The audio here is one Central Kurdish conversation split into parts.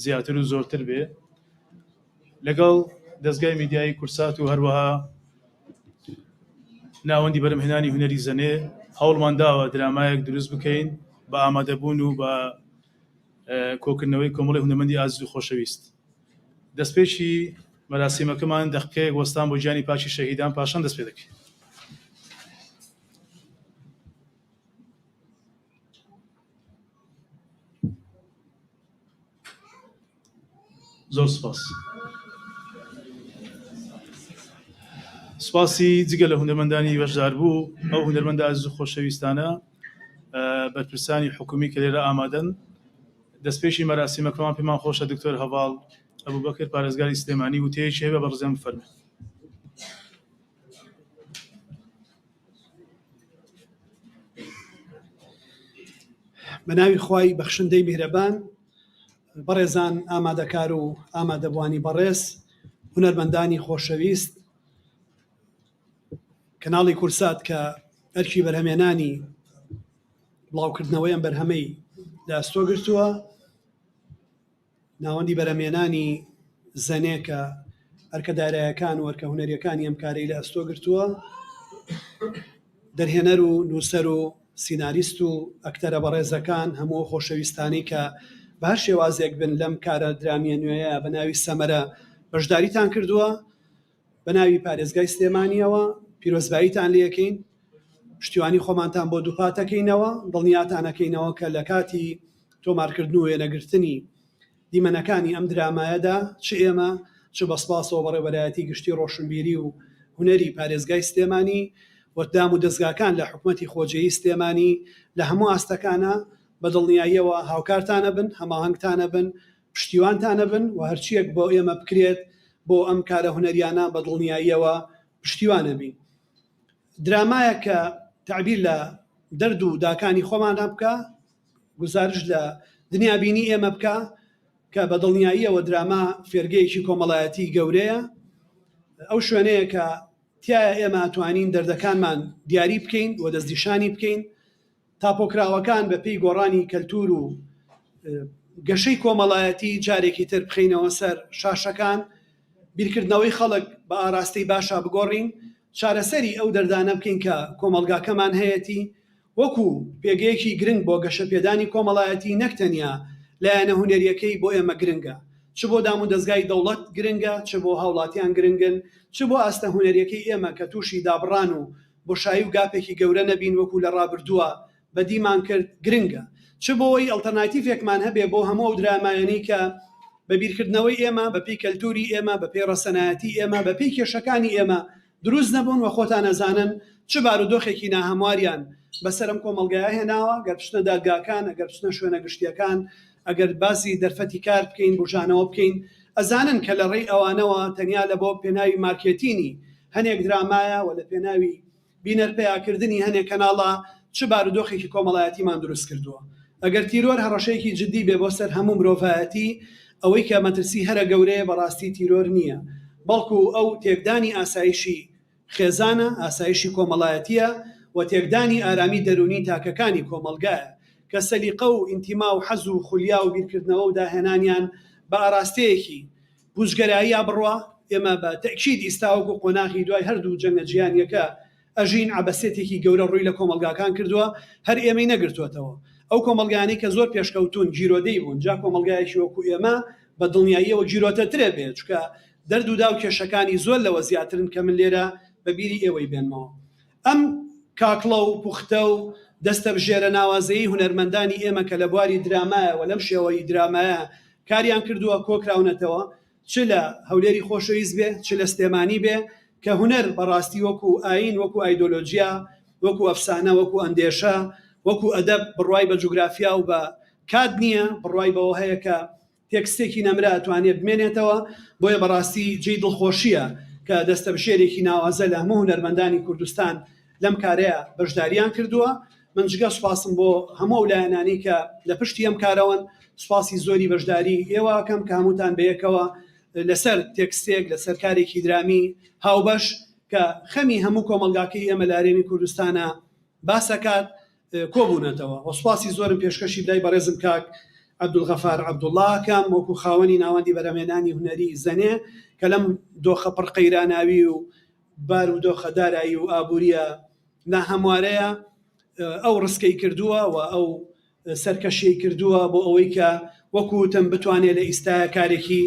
زیاتر و زۆرتر بێ لەگەڵ دەزگای میدیایی کورسات و هەروەها ناوەندی بەرهەمهێنانی هونەری زەنێ هەوڵمان داوە درامایەک دروست بکەین بە ئامادەبوون و بە کۆکردنەوەی کۆمەڵی هونەرمەندی ئازیز و خۆشەویست. دەستپێکی مەراسیمەکەمان دەقیقەیەک وەستان بۆ گیانی پاکی شەهیدان پاشان دەست پێ دەکەین. زۆر سپاس. سپاسی جگە لە هونەرمەندانی بەشداربوو ئەو هونەرمەندە ئازیز و خۆشەویستانە بەرپرسانی حکومی کە لێرە ئامادەن دەستپێکی مەراسیمەکەمان پێمان خۆشە دکتۆر هەڤاڵ ئەبوبەکر پارێزگاری سلێمانی وتەیەکی هەیە بەڕێزیان بفەرموێ. بە ناوی خوای بەخشندەی میهرەبان بەڕێزان ئامادەکار و ئامادەبوانی بەڕێز هونەرمەندانی خۆشەویست کەناڵی کورسات کە ئەرکی بەرهەمێنانی بڵاوکردنەوەی ئەم بەرهەمەی لە ئەستۆ گرتووە ناوەندی بەرهەمهێنانی زەنێ کە ئەرکە دارایەکان و ئەرکە هونەریەکانی ئەم کارەی لە ئەستۆ گرتووە، دەرهێنەر و نووسەر و سیناریست و ئەکتەرە بەڕێزەکان، هەموو ئەو خۆشەویستانەی کە بە هەر شێوازێک بن لەم کارە درامییە نوێیە بە ناوی سەمەرە بەشداریتان کردووە، بە ناوی پارێزگای سلێمانییەوە پیرۆزباییتان لێکەین، پشتیوانی خۆمانتان بۆ دووپاتەکەینەوە، دڵنیاتانەکەینەوە کە لە کاتی تۆمارکردن و وێنەگرتنی دیمەنەکانی ئەم درامایەدا چ ئێمە چ بە سپاسەوە بەڕێوەبەرایەتی گشتی ڕۆشنبیری و هونەری پارێزگای سلێمانی و دام و دەزگاکان لە حکومەتی خۆجێیی سلێمانی لە هەموو ئاستەکانا بە دڵنیاییەوە هاوکارتانەبن، هەماهەنگتانەبن، پشتیوانتانەبن و هەرچییەک بۆ ئێمە بکرێت بۆ ئەم کارە هونەریانە بە دڵنیاییەوە پشتیوانەبین. درامایەک کە تەعبیر لە دەرد و داکانی خۆمانە بکا، گوزارشت لە دنیابینی ئێمە بکا کە بە دڵنیاییەوە دراما فێرگەیەکی کۆمەڵایەتی گەورەیە، ئەو شوێنەیە کە تیایا ئێمە ئەتوانین دەردەکانمان دیاری بکەین و دەستنیشانی بکەین، تاپۆکراوەکان بە پێی گۆڕانی کەلتوور و گەشەی کۆمەڵایەتی جارێکی تر بخەینەوە سەر شاشەکان، بیرکردنەوەی خەڵک بە ئاراستەی باشا بگۆڕین، چارەسەری ئەو دەردانە بکەین کە کۆمەڵگاکەمان هەیەتی، وەکو پێگەیەکی گرنگ بۆ گەشەپێدانی کۆمەڵایەتی نەک تەنیا لایەنە هونەرییەکەی بۆ ئێمە گرنگە، چ بۆ دامودەزگای دەوڵەت گرنگە، چ بۆ هاوڵاتیان گرنگن، چ بۆ ئاستە هونەرییەکەی ئێمە کە تووشی دابڕان و بۆشایی و گاپێکی گەورە نەبین وەکو لە ڕابردووە بەدیمان کرد گرنگە، چ بۆوەی ئەڵتەرناتیڤێکمان هەبێ بۆ هەموو ئەو درامایانەی کە بە بیرکردنەوەی ئێمە، بەپێی کەلتوری ئێمە، بەپێی ڕەسەنایەتی ئێمە، بەپێی کێشەکانی ئێمە دروست نەبوون و خۆتان ئەزانن چ بارودۆخێکی ناهەمواریان بەسەر ئەم کۆمەڵگایە هێناوە، گەر بچنە دادگاکان، ئەگەر بچنە شوێنە گشتیەکان، ئەگەر باسی دەرفەتی کار بکەین، بوژانەوە بکەین، ئەزانن کە لە ڕێی ئەوانەوە تەنیا لە بۆ پێناوی مارکێتینی هەنێک درامایە و لە پێناوی بینەر پەیاکردنی هەنێ کەناڵا چ بارودۆخێکی کۆمەڵایەتیمان دروست کردووە. ئەگەر تیرۆر هەڕەشەیەکی جدی بێ بۆ سەر هەموو مرۆڤایەتی، ئەوەی کە مەترسی هەرە گەورەیە بەڕاستی تیرۆر نییە، بەڵکو ئەو تێکدانی ئاسایشی خێزانە، ئاسایشی کۆمەڵایەتییە و تێکدانی ئارامی دەروونی تاکەکانی کۆمەڵگایە کە سەلیقە و ئینتیما و حەز و خولیا و بیرکردنەوە و داهێنانیان بە ئاراستەیەکی پوچگەراییا بڕوا، ئێمە بە تەئکید ئیستا وەکو قۆناغی دوای هەردوو جەنگە جیهانیەکە ئەژین، عەبەسێتێکی گەورە ڕووی لە کۆمەڵگاکان کردووە، هەر ئێمەی نەگرتووەتەوە. ئەو کۆمەڵگایانەی کە زۆر پێشکەوتوون گیرۆدەی بوون، جا کۆمەڵگایەکی وەکو ئێمە بە دڵنیاییەوە گیرۆتەترە بێ، چونکە دەرد و داو کێشەکانی زۆر لەوە زیاترن کە من لێرە بە بیری ئێوەی بێنمەوە. ئەم کاکڵە و پوختە و دەستەبژێرە ناوازەیەی هونەرمەندانی ئێمە کە لە بواری درامایە و لەم شێوەی درامایە کاریان کردووە کۆکراونەتەوە چ لە هەولێری خۆشەویست بێ چ لە سلێمانی بێ کە هونەر بەڕاستی وەکو ئایین وەکو ئایدۆلۆجیا وەکو ئەفسانە وەکو ئەندێشە وەکو ئەدەب بڕوای بە جوگرافیا و بە کات نییە بڕوای بەوە هەیە کە تێکستێکی نەمرە ئەتوانێ بمێنێتەوە، بۆیە بەڕاستی جێی دڵخۆشییە کە دەستەبژێرێکی ناوازە لە هەموو هونەرمەندانی کوردستان لەم کارەیا بەشدارییان کردووە. من جگە سوپاسم بۆ هەموو ئەو لایەنانەی کە لە پشتی ئەم کارەوەن، سوپاسی زۆری بەشداری ئێوە ئەکەم کە هەمووتان بەیەکەوە لەسەر تێکستێک، لەسەر کارێکی درامی هاوبەش کە خەمی هەموو کۆمەڵگاکەی ئێمە لە هەرێمی کوردستانە باس ئەکات، کۆبوونەتەوە و سوپاسی زۆرم پێشکەشی برای بەڕێزم کاک. عەبدولغەفار عەبدوڵڵا ئەکەم وەکو خاوەنی ناوەندی بەرهەمهێنانی هونەری زەنێ کە لەم دۆخە پڕ قەیراناوی و بارودۆخە دارایی و ئابووریە ناهەموارەیە ئەو ڕسکەی کردووە و ئەو سەرکەشیەی کردووە بۆ ئەوەی کە وەکو وتم بتوانێت لە ئیستایا کارێکی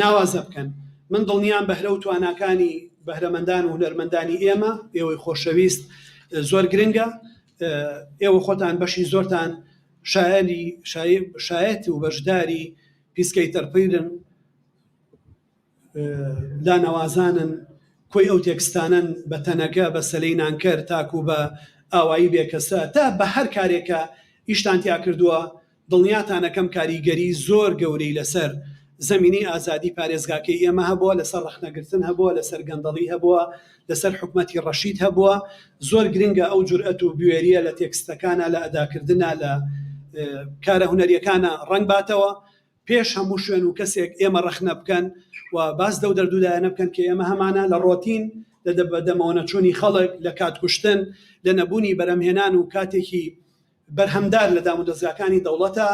ناوازە بکەن. من دڵنیام بەهرە و تواناکانی بەهرەمەندان و هونەرمەندانی ئێمە، ئێوەی خۆشەویست زۆر گرنگە. ئێوە خۆتان بەشی زۆرتان شایەنی شایەت و بەشداری پیسکەی تەرپیرن، لانەوازانن، کۆی ئەو تێکستانەن بە تەنەکە، بە سەلەی نانکەر تاکو بە ئاوایی بێکەسە تا بە هەر کارێک کە ئیشتان تیا کردووە دڵنیاتانەکەم کاریگەری زۆر گەورەی لەسەر زەمینەی ئازادی پارێزگاکەی ئێمە هەبووە، لەسەر ڕەخنەگرتن هەبووە، لەسەر گەندەڵی هەبووە، لەسەر حکومەتی ڕەشید هەبووە. زۆر گرنگە ئەو جورئەت و بوێرییە لە تێکستەکانا، لە ئەداکردنا، لە کارە هونەرییەکانا ڕەنگ باتەوە. پێش هەموو شوێن و کەسێک ئێمە ڕەخنە بکەن و باس لەو دەردودایانە بکەن کە ئێمە هەمانە لە ڕۆتین، لە بەدەمەوەنەچوونی خەڵک، لە کاتکوشتن، لە نەبوونی بەرهەمهێنان و کاتێکی بەرهەمدار لە دامودەزگاکانی دەوڵەتە،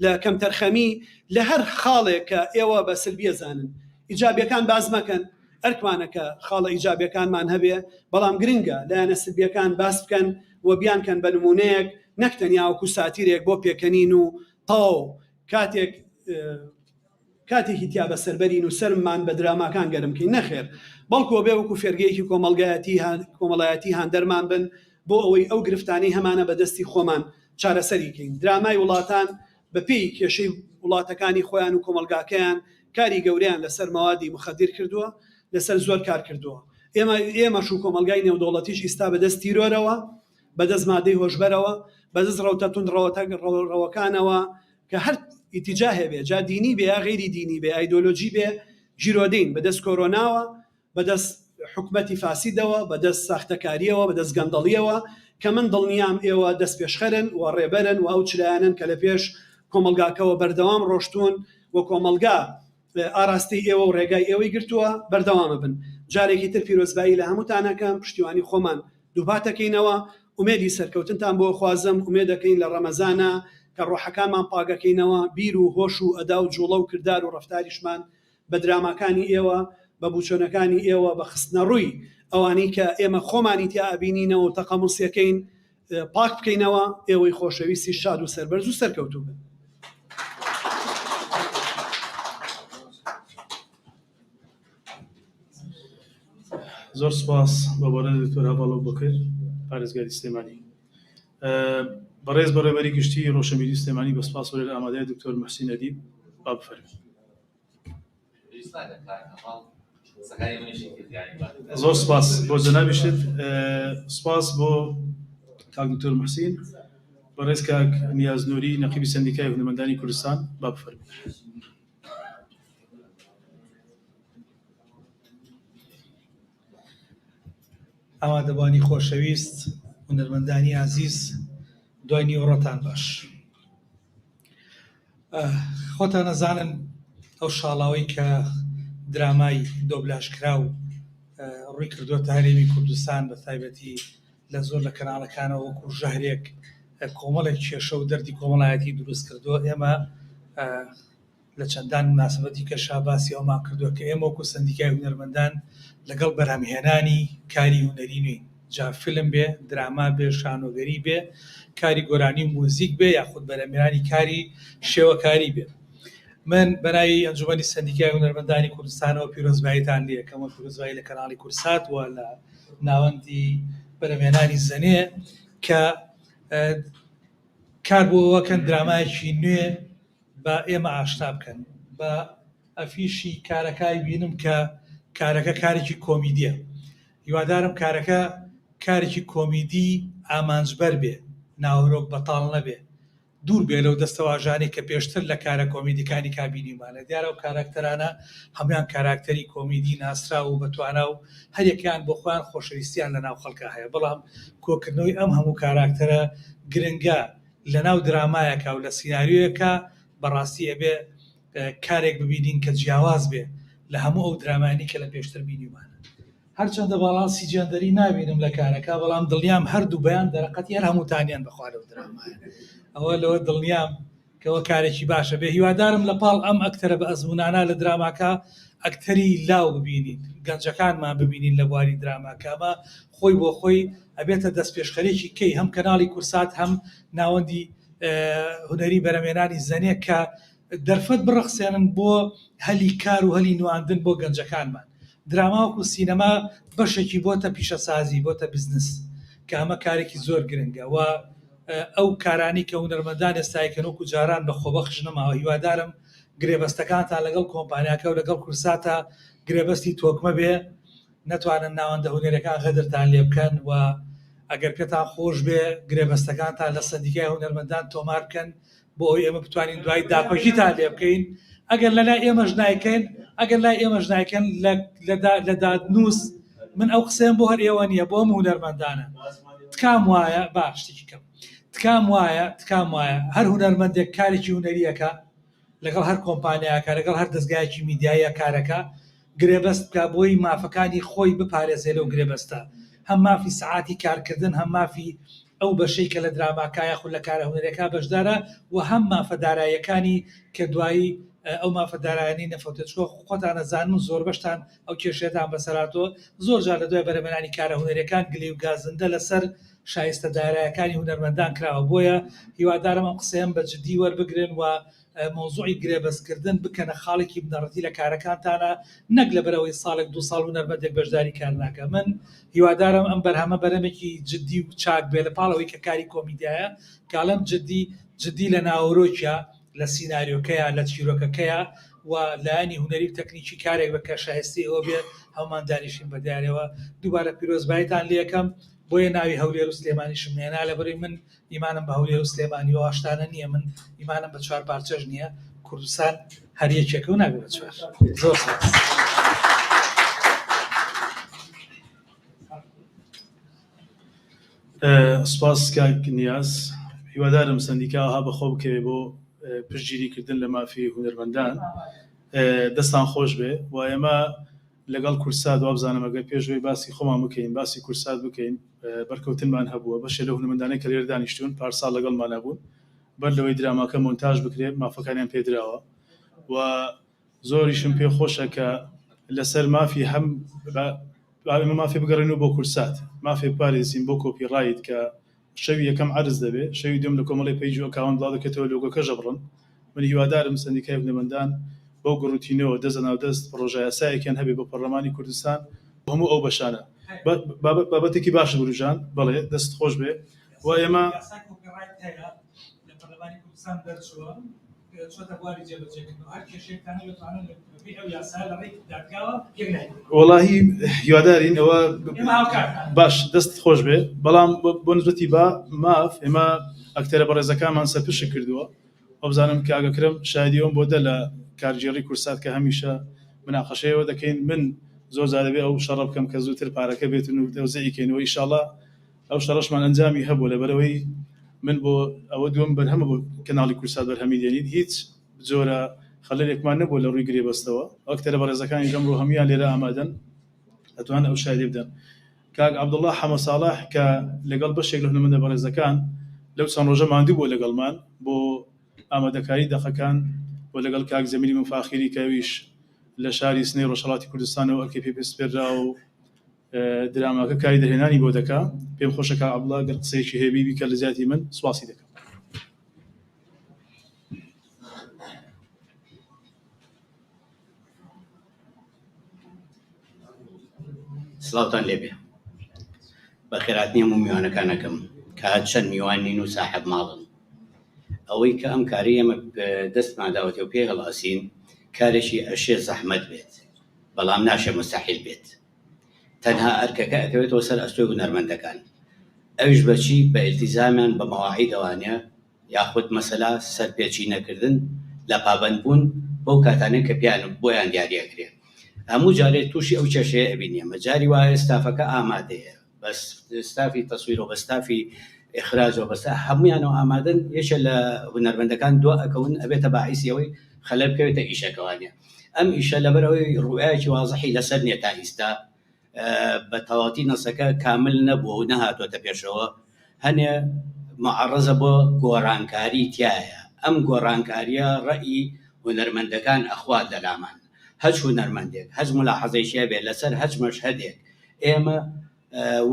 لە کەمتەرخەمی، لە هەر خاڵێک کە ئێوە بە سلبی ئەزانن. ئیجابیەکان باس مەکەن، ئەرکمانە کە خاڵە ئیجابیەکانمان هەبێ، بەڵام گرنگە لایەنە سلبیەکان باس بکەن و بیانکەن بە نموونەیەک نەک تەنیا وەکو ساتیرێک بۆ پێکەنین و تەواو کاتێک کاتێکی تیا بەسەر بەرین و سەرممان بە دراماکان گەرم کەین، نەخێر، بەڵکو ئەبێ وەکو فێرگەیەکی کۆمەڵگایەتی کۆمەڵایەتی هاندەرمان بن بۆ ئەوەی ئەو گرفتانەی هەمانە بە دەستی خۆمان چارەسەری کەین. درامای وڵاتان بە پێی کێشەی وڵاتەکانی خۆیان و کۆمەڵگاکەیان کاری گەورەیان لەسەر مەوادی موخەدیر کردووە، لەسەر زۆر کار کردووە. ئێمە ئێمەش و کۆمەڵگای نێودەوڵەتیش ئیستا بەدەست تیرۆرەوە، بەدەست مادەی هۆشبەرەوە، بەدەست ڕەوتە توندڕەوەکانەوە کە هەر ئیتیجاهێ بێ، جا دینی بێ یا غەیری دینی بێ، ئایدۆلۆجی بێ، گیرۆدەین، بەدەست کۆرۆناوە، بەدەست حکومەتی فاسیدەوە، بەدەست ساختەکارییەوە، بەدەست گەندەڵییەوە، کە من دڵنیام ئێوە دەستپێشخەرن و ڕێبەرن و ئەو چرایانەن کە لە پێش کۆمەڵگاکەوە بەردەوام ڕۆشتوون و کۆمەڵگا ئاراستەی ئێوە و ڕێگای ئێوەی گرتووە، بەردەوامەبن. جارێکی تر پیرۆزبایی لە هەمووتان ئەکەم، پشتیوانی خۆمان دووپاتەکەینەوە، ئومێدی سەرکەوتنتان بۆ ئەخوازم، ئومێدەکەین لە ڕەمەزانا کە ڕۆحەکانمان پاکەکەینەوە، بیر و هۆش و ئەدا و جوڵە و کردار و ڕەفتاریشمان بە دراماکانی ئێوە، بە بوچۆنەکانی ئێوە، بە خستنەڕووی ئەوانەی کە ئێمە خۆمانی تیا ئەبینینەوە و تەقەموسیەکەین پاک بکەینەوە، ئێوەی خۆشەویستیش شاد و سەربەرز و سەرکەوتوو بن. زۆر سوپاس بۆ بەڕێز دکتۆر هەڤاڵ ئەبوبەکر پارێزگاری سلێمانی. بەڕێز بەڕێوەبەری گشتی ڕۆشنبیری سلێمانی بە سوپاسەوە لێرە ئامادەیە دکتۆر موحسین ئەدیب با بفەرموێ. زۆر سوپاس بۆ جەنابیشت، سوپاس بۆ کاک دکتۆر موحسین. بەڕێز کاک نیاز نوری نەقیبی سەندیکای هونەرمەندانی کوردستان با بفەرموێ. ئامادەبوانی خۆشەویست، هونەرمەندانی ئازیز، دوای نیوەڕۆتان باش. خۆتان ئەزانن ئەو شاڵاوەی کە درامای دۆبلاژکراو ڕووی کردووەتە هەرێمی کوردستان بە تایبەتی لە زۆر لە کەناڵەکانەوە وەکو ژەهرێک کۆمەڵێک کێشە و دەردی کۆمەڵایەتی دروست کردووە ئێمە لە چەندان موناسبەتی کەشا باسی ئەوەمان کردووە کە ئێمە وەکو سەندیکای هونەرمەندان لەگەڵ بەرهەمهێنانی کاری هونەری نوێین، جا فیلم بێ، دراما بێ، شانۆگەری بێ، کاری گۆرانی و موزیک بێ یاخود بەرهەمهێنانی کاری شێوەکاری بێ. من بەناوی ئەنجومەنی سەندیکای هونەرمەندانی کوردستانەوە پیرۆزباییتان لێ ئەکەم و پیرۆزبایی لە کەناڵی کورسات و لە ناوەندی بەرهەمهێنانی زەنێ کە کار بۆ ئەوەکەن درامایەکی نوێ با ئێمە ئاشنا بکەن بە ئەفیشی کارەکە ئەیبینم کە کارەکە کارێکی کۆمیدیە هیوادارم کارەکە کارێکی کۆمیدی ئامانجبەر بێ ناوەرۆک بەتاڵ نەبێ دوور بێ لەو دەستەواژانەی کە پێشتر لە کارە کۆمیدیکانی کا بینیومانە دیارە ئەو کاراکتەرانە هەموویان کاراکتەری کۆمیدی ناسراو و بەتوانا و هەریەکەیان بۆ خۆیان خۆشەویستیان لە ناو خەڵکا هەیە بەڵام کۆکردنەوەی ئەم هەموو کاراکتەرە گرنگە لەناو درامایەکا و لە سیناریۆیەکا بەڕاستی ئەبێ کارێک ببینین کە جیاواز بێ لە هەموو ئەو درامایانەی کە لە پێشتر بینیومانە. هەرچەندە باڵانسی جێندەری نابینم لە کارەکە بەڵام دڵنیام هەردوو بەیان دەرەقەتی هەر هەمووتانیان بەخوا لەو درامایە ئەوە لەوە دڵنیام. کەوە کارێکی باشە بێ. هیوادارم لە پاڵ ئەم ئەکتەرە بە ئەزموونانە لە دراماکە ئەکتەری لاو ببینین، گەنجەکانمان ببینین لە بواری دراما، کە ئەمە خۆی بۆ خۆی ئەبێتە دەستپێشخەرێکی کەی هەم کەناڵی کورسات هەم ناوەندی هونەری بەرەمێنانی زەنێ کە دەرفەت بڕەخسێنن بۆ هەلی کار و هەلی نواندن بۆ گەنجەکانمان. دراما وەکو سینەما بەشێکی بۆتە پیشەسازی، بۆتە بزنس، کە ئەمە کارێکی زۆر گرنگە و ئەو کارانەی کە هونەرمەندان ئێستا ئەیکەن وەکو جاران بە خۆبەخش نەماوە. هیوادارم گرێبەستەکانتان لەگەڵ کۆمپانیاکە و لەگەڵ کورساتا گرێبەستی تۆکمە بێ، نەتوانن ناوەندە هونەریەکان غەدرتان لێ بکەن و ئەگەر پێتان خۆش بێ گرێبەستەکانتان لە سەندیکای هونەرمەندان تۆمار بکەن بۆ ئەوەی ئێمە بتوانین دوای داکۆکیتان لێ بکەین. ئەگەر لەلای ئێمەش نایکەن، ئەگەر لای ئێمەش نایکەن لە دادنووس، من ئەو قسەیەم بۆ هەر ئێوە نییە، بۆ هەموو هونەرمەندانە. تکام وایە با شتێکی کەم، تکام وایە، تکام وایە هەر هونەرمەندێک کارێکی هونەریەکە لەگەڵ هەر کۆمپانیاکە، لەگەڵ هەر دەزگایەکی میدیاییە کارەکە گرێبەست بکە بۆی مافەکانی خۆی بپارێزێ لەو گرێبەستە، هەم مافی سەعاتی کارکردن، هەم مافی ئەو بەشەی کە لە دراماکە یاخود لە کارە هونەریەکە بەشدارە و هەم مافە داراییەکانی کە دوایی ئەو مافە دارایانەی نەفەوتێت. چونکە خۆتان ئەزانن و زۆربەشتان ئەو کێشەیەتان بەسەر هاتووە، زۆر جار لە دوای بەرهەمهێنانی کارە هونەریەکان گلەی و گازندە لەسەر شایستە دارایەکانی هونەرمەندان کراوە. بۆیە هیوادارم ئەم قسەیەم بە جدی وەربگرن و مەوزوعی گرێبەستکردن بکەنە خاڵێکی بنەڕەتی لە کارەکانتانە، نەک لەبەرئەوەی ساڵێک دوو ساڵ هونەرمەندێک بەشداری کار ناکە. من هیوادارم ئەم بەرهەمە بەرهەمێکی جدی و چاک بێ، لە پاڵ ئەوەی کە کاری کۆمیدیایە، کە ئەڵێم جدی، جدی لە ناوەرۆکیا، لە سیناریۆکەیا، لە چیرۆکەکەیا و لایەنی هونەری و تەکنیکی کارێک بە کە شایستەی ئەوە بێ هەموومان دانیشین بە دیارەوە. دووبارە پیرۆزباییتان لێ ئەکەم. بۆیە ناوی هەولێر و سلێمانیشم هێنا، لەبەرئەوەی من ئیمانم بە هەولێر و سلێمانی و ئەو شتانە نییە، من ئیمانم بە چوار پارچەش نییە، کوردستان هەر یەکێکە و نابێ بە چوار. زۆر سپاس. سپاس کاک نیاز. هیوادارم سەندیکا ئەوها بەخۆ بکەوێ بۆ پشتگیریکردن لە مافی هونەرمەندان. دەستان خۆش بێ و ئێمە لەگەڵ کورسات وابزانم ئەگەر پێش ئەوەی باسی خۆمان بکەین باسی کورسات بکەین بەرکەوتنمان هەبووە بەشێ لەو هونەرمەندانەی کە لێرە دانیشتوون پارساڵ لەگەڵمان هەبوون بەر لەوەی دراماکە مۆنتاژ بکرێت مافەکانیان پێدراوە و زۆریشم پێ خۆشە کە لەسەر مافی هەم با ئێمە مافێ بگەڕێنەوە بۆ کورسات مافێ بپارێزین بۆ copyright کە شەوی یەکەم عەرز دەبێ شەوی دووەم لە کۆمەڵی page و account بڵاو دەکرێتەوە لۆگۆکەش ئەبڕن من هیوادارم سەندیکای هونەرمەندان بەو گڕوتینەوە دەست لەناو دەست پڕۆژە یاسایەکیان هەبێ بۆ پەڕلەمانی کوردستان بۆ هەموو ئەو بەشانە بابەتێکی باشت وروژاند بەڵێ دەست خۆش بێ و ئێمە یاسای copyright هەیە لە پەرلەمانی کوردستان دەرچووە چۆتە بواری جێبەجێکردنەوە هەر کێشەیەکتان هەبێت دەتوانن بەپێی ئەو یاسایە لە ڕێی دادگاوە یەکلایی بکەنەوە. وەڵاهی هیوادارین ئەوە ئێمە هاوکارتانین. باش دەست خۆش بێ بەڵام بۆ نسبەتی با ماف ئێمە ئەکتەرە بەڕێزەکانمان سەرپشک کردووە وابزانم کاک ئەکرەم شایدی ئەوم بۆ دە لە کارگێڕی کورسات کە هەمیشە مناقەشەی ئەوە دەکەین من زۆر جار دەبێ ئەو شەڕە بکەم کە زووتر پارەکە بێتن و تەوزیعی کەین و ئیشاڵا ئەو شەڕەشمان ئەنجامی هەبوو لەبەرئەوەی من بۆ ئەوە دووەم بەرهەمە بۆ کەناڵی کورسات بەرهەمی دێنین هیچ جۆرە خەلەلێکمان نەبووە لە ڕووی گرێبەستەوە ئەکتەرە بەڕێزەکانیش ئەمڕۆ هەموویان لێرە ئامادەن ئەتوانن ئەو شایدی بدەن کاک عەبدوڵڵا حەمە ساڵح کە لەگەڵ بەشێک لە هونەرمەندە بەڕێزەکان لەو چەند ڕۆژە ماندوو بووە لەگەڵمان بۆ ئامادەکاری دەقەکان و لەگەڵ کاک جەمیلی مفاخیری کە ئەویش لە شاری سنەی ڕۆژهەڵاتی کوردستانەوە ئەرکی پێ سپێردراوە و دراماکە کاری دەرهێنانی بۆ دەکا. پێم خۆشە کاک عەبدوڵڵا گەر قسەیەکی هەیە بیکە لە جیاتی من سوپاسی دەکەم. سڵاوتان لێبێ. بەخێرهاتنی هەموو میوانەکان ئەکەم کە چەند میوان نین و ساحەب ماڵن. ئەوەی کە ئەم کارەی ئێمە دەستمان داوەتێ و پێی هەڵئەسین کارێکی ئەشێ زەحمەت بێت بەڵام ناشێ مستحیل بێت. تەنها ئەرکەکە ئەکەوێتەوە سەر ئەستۆی هونەرمەندەکان ئەویش بەچی بە ئیلتیزامیان بە مەواعیدەوانە یاخود مەسەلا سەرپێچی نەکردن لە پابەند بوون بەو کاتانەی کە پێیان بۆیان دیاری ئەکرێ هەموو جارێ تووشی ئەو کێشەیە ئەبین ئێمە جاری وایە ستافەکە ئامادەیە بە ستافی تەسویرەوە بە ستافی ئیخراجەوە بە هەموویانەوە ئامادەن یەکێ لە هونەرمەندەکان دوا ئەکەون ئەبێتە باعیسی ئەوەی خەلەل بکەوێتە ئیشەکەوانە ئەم ئیشە لەبەرئەوەی ڕوئیایەکی وازحی لەسەر نییە تا ئیستا بە تەواوەتی نەسەکە کامل نەبووە و نەهاتووەتە پێشەوە هەنێ معەڕەزە بۆ گۆڕانکاری تیایە. ئەم گۆڕانکاریە ڕەئی هونەرمەندەکان ئەخوات لەلامان هەچ هونەرمەندێک هەچ مولاحەزەیەکی هەبێت لەسەر هەچ مەشهەدێک ئێمە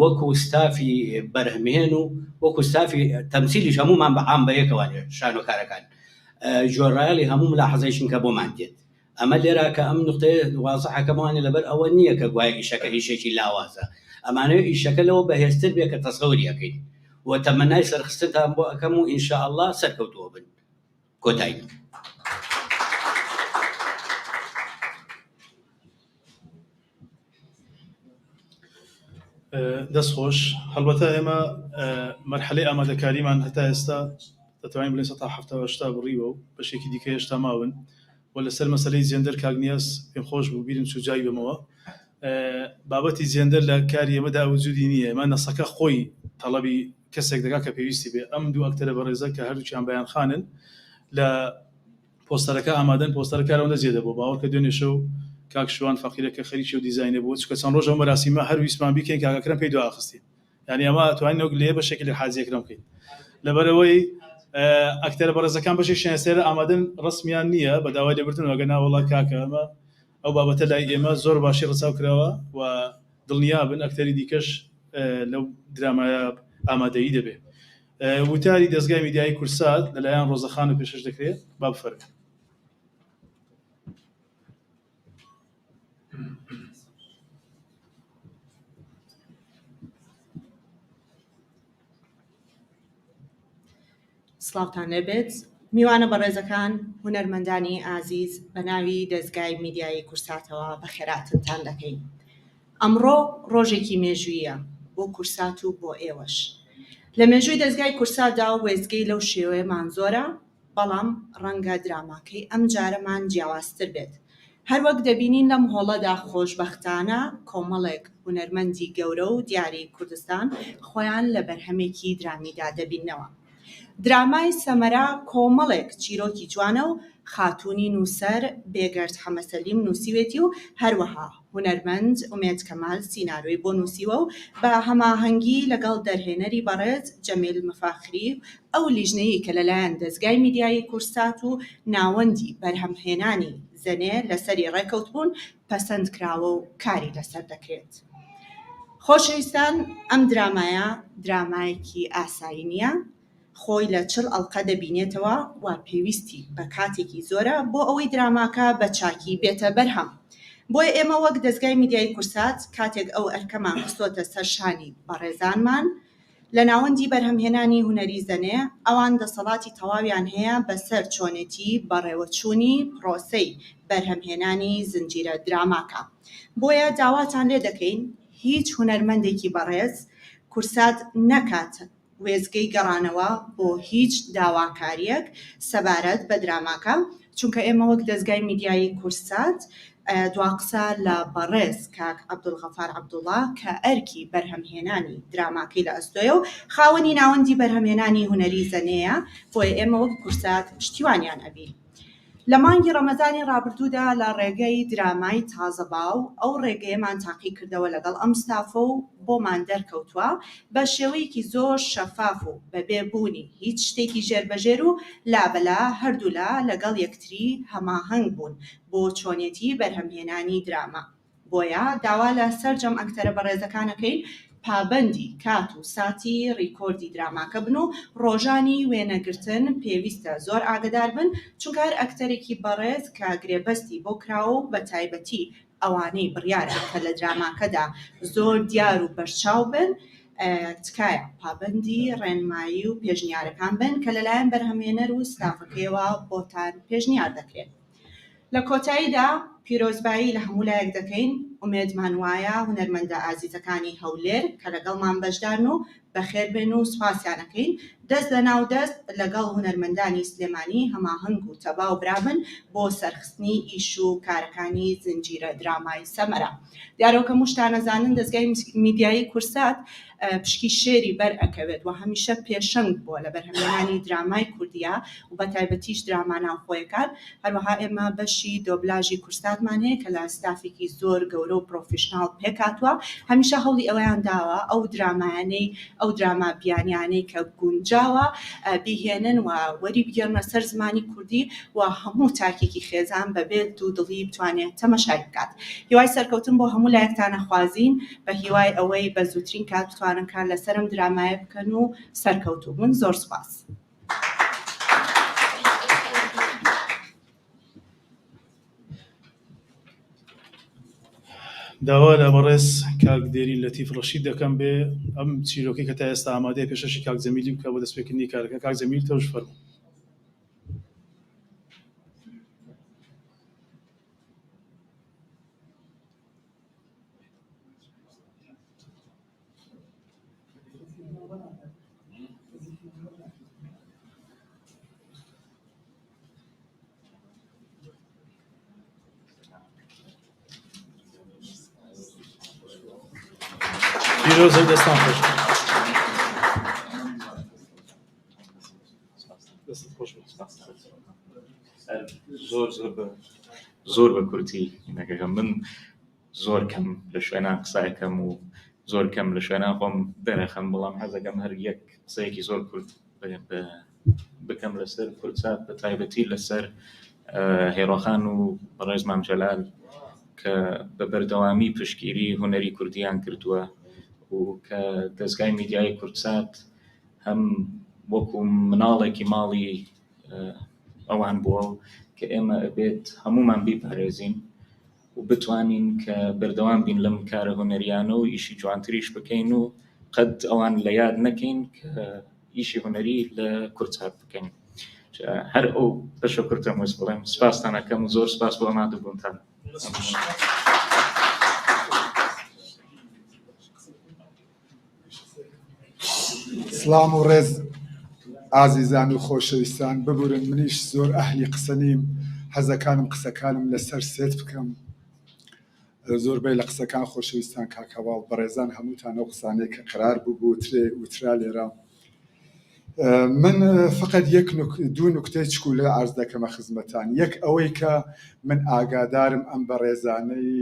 وەکو ستافی بەرهەمهێن و وەکو ستافی تەمسیلیش هەموومان بە عام بەیەکەوانێ شانۆکارەکان گوێڕایەڵی هەموو ملاحەزەیەکین کە بۆمان دێت. ئەمە لێرە کە ئەم نوقتەیە وازحە کەموانێ لەبەر ئەوە نییە کە گوایە ئیشەکە ئیشێکی لاوازە، ئەمانەوێ ئیشەکە لەوە بەهێزتر بێ کە تەسەوری ئەکەین و تەمەنای سەرخستنتان بۆ ئەکەم و ان شاء اللە سەرکەوتوو ئەبن. کۆتایی. دەست خۆش هەڵبەتە ئێمە مەرحەلەی ئامادەکاریمان هەتا ئێستا دەتوانین بڵێین 70% بڕیوە و بەشێکی دیکە هێشتا ماون و لەسەر مەسەلەی جێندەر کاک نیاز پێم خۆش بوو بیرم چوو جای بەمەوە بابەتی جێندەر لە کاری ئێمەدا وجودی نییە ئێمە نەسەکە خۆی تەڵەبی کەسێک دەکات کە پێویستی بێ ئەم دوو ئەکتەرە بەڕێزە کە هەردووکیان بەیان خانن لە پۆستەرەکە ئامادەن پۆستەرەکە هەر ئەوەندە جێ دەبوو باوەڕکە دوێنێ شەو کاک شوان فەقیرە کە خەریکی ئەو دیزاینە بوو چونکە چەند ڕۆژ ئەو مەراسیمە هەر ویستمان بیکەین کاک ئەکرەم پێی دواخستین یانی ئەمە ئەتوانین وەک لێ بەشێکی لە حاجی ئەکرەم بکەین لەبەرئەوەی ئەکتەرە بەڕێزەکان بەشێکیان ئێستا لێرە ئامادەن ڕەسمیان نییە بە داوای لێبوردن ئەگەر نا وەڵا کاکە ئەمە ئەو بابەتە لای ئێمە زۆر باشی ڕەچاو کراوە و دڵنیابن ئەکتەری دیکەش لەو درامایە ئامادەیی دەبێ. وتاری دەزگای میدیایی کوردسات لەلایەن ڕۆزە خانە پێشکەش دەکرێت، با بفەرموێ. سڵاوتان لێبێت میوانە بەڕێزەکان، هونەرمەندانی ئازیز، بە ناوی دەزگای میدیایی کورساتەوە بەخێراتنتان دەکەین. ئەمڕۆ ڕۆژێکی مێژووییە بۆ کورسات و بۆ ئێوەش. لە مێژووی دەزگای کورساتدا وێستگەی لەو شێوەیەمان زۆرە، بەڵام ڕەنگە دراماکەی ئەمجارەمان جیاوازتر بێت. هەروەک دەبینین لەم هۆڵەدا خۆشبەختانە کۆمەڵێک هونەرمەندی گەورە و دیاری کوردستان خۆیان لە بەرهەمێکی درامیدا دەبیننەوە. درامای سەمەرە کۆمەڵێک چیرۆکی جوانە و خاتوونی نووسەر بێگەرد حەمەسەلیم نووسیوێتی و هەروەها هونەرمەند ئومێد کەمال سینارۆی بۆ نووسیوە و بە هەماهەنگی لەگەڵ دەرهێنەری بەڕێز جەمیل مفاخری و ئەو لیژنەیەی کە لەلایەن دەزگای میدیایی کورسات و ناوەندی بەرهەمهێنانی زەنێ لەسەری ڕێکەوتبوون پەسەند کراوە و کاری لەسەر دەکرێت. خۆشەویستان ئەم درامایە درامایەکی ئاسایی نییە، خۆی لە 40 ئەڵقە دەبینێتەوە و پێویستی بە کاتێکی زۆرە بۆ ئەوەی دراماکە بە چاکی بێتە بەرهەم. بۆیە ئێمە وەک دەزگای میدیایی کورسات کاتێک ئەو ئەرکەمان خستۆتە سەر شانی بەڕێزانمان لە ناوەندی بەرهەمهێنانی هونەری زەنێ، ئەوان دەسەڵاتی تەواویان هەیە بەسەر چۆنێتی بەڕێوەچوونی پڕۆسەی بەرهەمهێنانی زنجیرە دراماکە. بۆیە داواتان لێ دەکەین هیچ هونەرمەندێکی بەڕێز کورسات نەکات وێستگەی گەڕانەوە بۆ هیچ داواکارییەک سەبارەت بە دراماکە، چونکە ئێمە وەک دەزگای میدیایی کوردسات دواقسە لە بەڕێز کاک عەبدولغەفار عەبدوڵا کە ئەرکی بەرهەمهێنانی دراماکەی لە ئەستۆیە و خاوەنی ناوەندی بەرهەمهێنانی هونەری زەنێیە، بۆیە ئێمە وەک کورسات پشتیوانیان ئەبین. لە مانگی ڕەمەزانی ڕابردوودا لە ڕێگەی درامای تازە باو ئەو ڕێگەیەمان تاقی کردەوە لەگەڵ ئەم ستافە و بۆمان دەرکەوتووە بە شێوەیەکی زۆر شەفاف و بەبێ بوونی هیچ شتێکی ژێربەژێر و لابەلا هەردوولا لەگەڵ یەکتری هەماهەنگ بوون بۆ چۆنێتی بەرهەمهێنانی دراما. بۆیە داوا لە سەرجەم ئەکتەرە بەڕێزەکان ئەکەین پابەندی کات و ساتی ڕیکۆردی دراماکە بن و ڕۆژانی وێنەگرتن پێویستە زۆر ئاگەدار بن چونکە هەر ئەکتەرێکی بەڕێز کە گرێبەستی بۆ کراوە و بەتایبەتی ئەوانەی بڕیارە کە لە دراماکەدا زۆر دیار و بەرچاو بن تکایە پابەندی ڕێنمایی و پێشنیارەکان بن کە لەلایەن بەرهەمهێنەر و ستافەکەیەوە بۆتان پێشنیار دەکرێن. لە کۆتاییدا پیرۆزبایی لە هەموو لایەک دەکەین، ئومێدمان وایە هونەرمەندە ئازیزەکانی هەولێر کە لەگەڵمان بەشدارن و بەخێربێن و سوپاسیان ئەکەین، دەست لە ناو دەست لەگەڵ هونەرمەندانی سلێمانی هەماهەنگ و تەبا و برابن بۆ سەرخستنی ئیش و کارەکانی زنجیرە درامای سەمەرە. دیارە وەک هەمووشتان ئەزانن دەزگای میدیایی کورسات پشکی شێری بەر ئەکەوێت و هەمیشە پێشەنگ بووە لە بەرهەمهێنانی درامای کوردیا و بەتایبەتیش دراما ناوخۆیەکان، هەروەها ئێمە بەشی دۆبلاژی کورسات. کوردساتمان هەیە کە لە ستافێکی زۆر گەورە و پرۆفیشناڵ پێکهاتووە، هەمیشە هەوڵی ئەوەیان داوە ئەو درامایانەی ئەو دراما بیانیانەی کە گونجاوە بیهێنن و وەری بگێڕنە سەر زمانی کوردی و هەموو تاکێکی خێزان بەبێ دوودڵی بتوانێت تەمەشای بکات. هیوای سەرکەوتن بۆ هەموو لایەکتان ئەخوازین بە هیوای ئەوەی بە زووترین کات بتوانن کار لەسەر ئەم درامایە بکەن و سەرکەوتوو بن. زۆر سوپاس. داوا لە بەڕێز کاک دێرین لەتیف ڕەشید دەکەم بێ ئەم چیرۆکەی کە تا ئێستا ئامادەیە پێشەشی کاک جەمیلی بکە بۆ دەستپێکردنی کارەکە. کاک جەمیل تۆش فەرموو. پیرۆزە و دەستان خۆش دەستت خۆش بێت. زۆر زۆر بە زۆر بە کورتی نەکەکەم من زۆر کەم لە شوێنان قسەکەم و زۆر کەم لە شوێنان خۆم دەرەخەم بەڵام حەزەکەم هەر یەک قسەیەکی زۆر کورت بکەم لەسەر کوردسات بە تایبەتی لەسەر هێرۆخان و بەڕێز مام جەلال کە بە بەردەوامی پشتگیری هونەری کوردیان کردووە و کە دەزگای میدیایی کوردسات هەم وەکو مناڵێکی ماڵی ئەوان بووە و کە ئێمە ئەبێت هەمومان بیپارێزین و بتوانین کە بەردەوام بین لەم کارە هونەریانە و ئیشی جوانتریش بکەین و قەت ئەوان لە یاد نەکەین کە ئیشی هونەری لە کوردسات بکەین. هەر ئەو بەشە کورتەم ویست بڵێم. سپاستان ئەکەم و زۆر سپاس بۆ ئامادەبوونتان. سڵام و ڕێز ئازیزان و خۆشەویستان ببورن منیش زۆر ئەهلی قسە نیم حەزەکانم قسەکانم لەسەر سێت بکەم زۆربەی لە قسەکان خۆشەویستان کاک هەواڵ بەڕێزان هەمووتان ئەو قسانەی کە قەرار بوو بوترێ وترا لێرە من فقط یەک دوو نوکتەی چکولە عەرز دەکەمە خزمەتان یەک ئەوەی کە من ئاگادارم ئەم بەڕێزانەی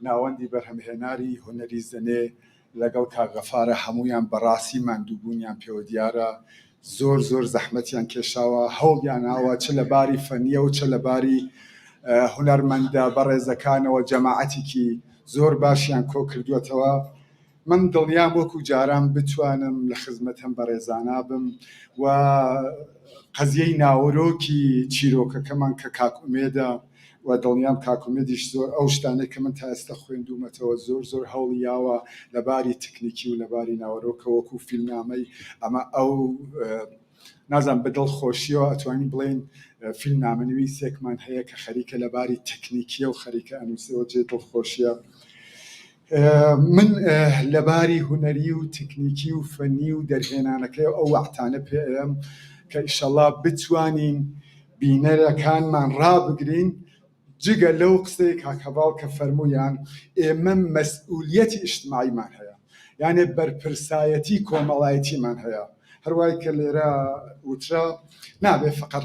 ناوەندی بەرهەمهێناری هونەری زەنێ لەگەڵ کاک غەفارە هەموویان بەڕاستی ماندووبوونیان پێوە دیارە زۆر زۆر زەحمەتیان کێشاوە هەوڵیاناوە چ لە باری فەنیەوە چ لە باری هونەرمەندە بەڕێزەکانەوە جەماعەتێکی زۆر باشیان کۆ کردووەتەوە من دڵنیام وەکو جاران بتوانم لە خزمەت ئەم بەڕێزانە بم و قەزیەی ناوەرۆکی چیرۆکەکەمان کە کاک ئومێدە و دڵنیام کاک ئومێدیش زۆر ئەو شتانەی کە من تا ئێستا خوێندوومەتەوە زۆر زۆر هەوڵی یاوە لە باری تکنیکی و لە باری ناوەرۆکە وەکو فیلمنامەی ئەمە ئەو نازانم بە دڵ خۆشیەوە ئەتوانین بڵێین فیلمنامەنویسێکمان هەیە کە خەریکە لە باری تەکنیکیەوە خەریکە ئەنووسێەوە جێ دڵخۆشیە من لەباری هونەری و تکنیکی و فەنی و دەرهێنانەکەی ئەو وەعتانە پێ ئەیەم کە ئیشەڵا بتوانین بینەرەکانمان ڕابگرین جگە لەو قسەی کاک هەڤاڵ کە فەرموویان ئێمە مەسئولیەتی ئیجتماعیمان هەیە یانێ بەرپرسایەتی کۆمەڵایەتیمان هەیە هەروای کە لێرە وترا نابێ فقط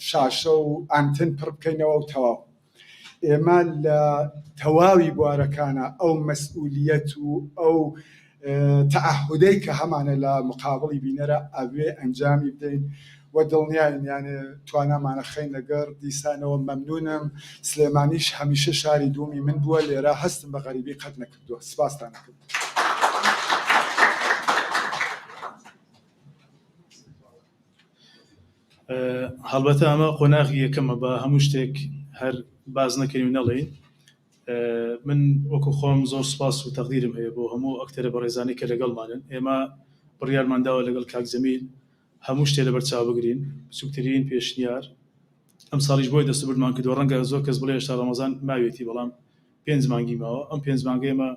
شاشە و ئانتن پڕ بکەینەوە و تەواو ئێمە لە تەواوی بوارەکانە ئەو مەسئولیەت و ئەو تەعەهودەی کە هەمانە لە مقابڵی بینەرە ئەبێ ئەنجامی بدەین و دڵنیاین یانێ توانامانە خەینە گەڕ دیسانەوە مەمنونم سلێمانیش هەمیشە شاری دوومی من بووە لێرە هەستم بە غەریبی قەت نەکردووە سپاستان ئەکەم. هەڵبەتە ئەمە قۆناغی یەکەمە بە هەموو شتێک هەر باس نەکەین و نەڵێین من وەکو خۆم زۆر سوپاس و تەقدیرم هەیە بۆ هەموو ئەکتەرە بەڕێزانەی کە لەگەڵمانن ئێمە بڕیارمان داوە لەگەڵ کاک جەمیل هەموو شتێ لەبەر چاو بگرین بچووکترین پێشنیار ئەمساڵیش بۆی دەستوبردمان کردووە ڕەنگە زۆر کەس بڵێ هێشتا ڕەمەزان ماوێتی بەڵام پێنج مانگی ماوە ئەم پێنج مانگە ئێمە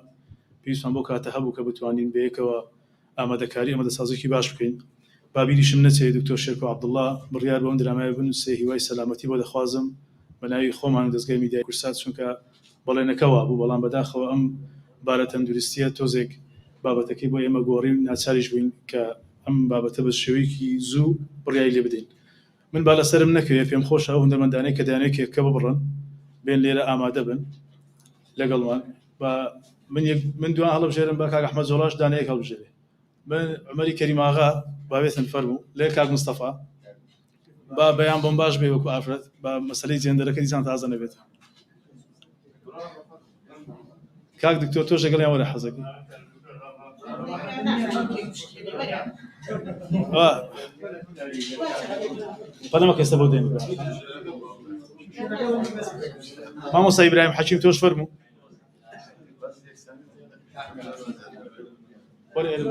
پێویستمان بۆ کاتە هەبوو کە بتوانین بەیەکەوە ئامادەکاری ئامادەسازیەکی باش بکەین. با بیریشم نەچێ دکتۆر شێرکۆ عەبدوڵا بڕیار بوو ئەم درامایە بنووسێ هیوای سەلامەتی بۆ دەخوازم بە ناوی خۆمان و دەزگای میدیای کوردسات چونکە بەڵێنەکە وابوو بەڵام بەداخەوە ئەم بارە تەندورستیە تۆزێک بابەتەکەی بۆ ئێمە گۆڕی و ناچاریش بووین کە ئەم بابەتە بە شێوەیەکی زوو بڕیاری لێ بدەین. من با لەسەرم نەکەوێ پێم خۆشە ئەو هونەرمەندانەی کە دەیانەوێ کێکەکە ببڕن. بێن لێرە ئامادە بن لەگەڵمان. با من یەک من دوان هەڵبژێرم، با کاک ئەحمەد زۆڵاش دانەیەک هەڵبژێرێ. من عومەری کەریم ئاغا با بێتن فەرموو لێ کاک مستەفا با بەیان بۆم باش بێ وەکو ئافرەت، با مەسەلەی جێندەرەکە دیسان تازە نەبێت. کاک دکتۆر تۆش لەگەڵیان وەرە حەزەکەی. پەلەمەکە ئێستا بۆ دێن. مامۆستا ئیبراهیم حەکیم تۆش فەرموو. وەرە ئێرە.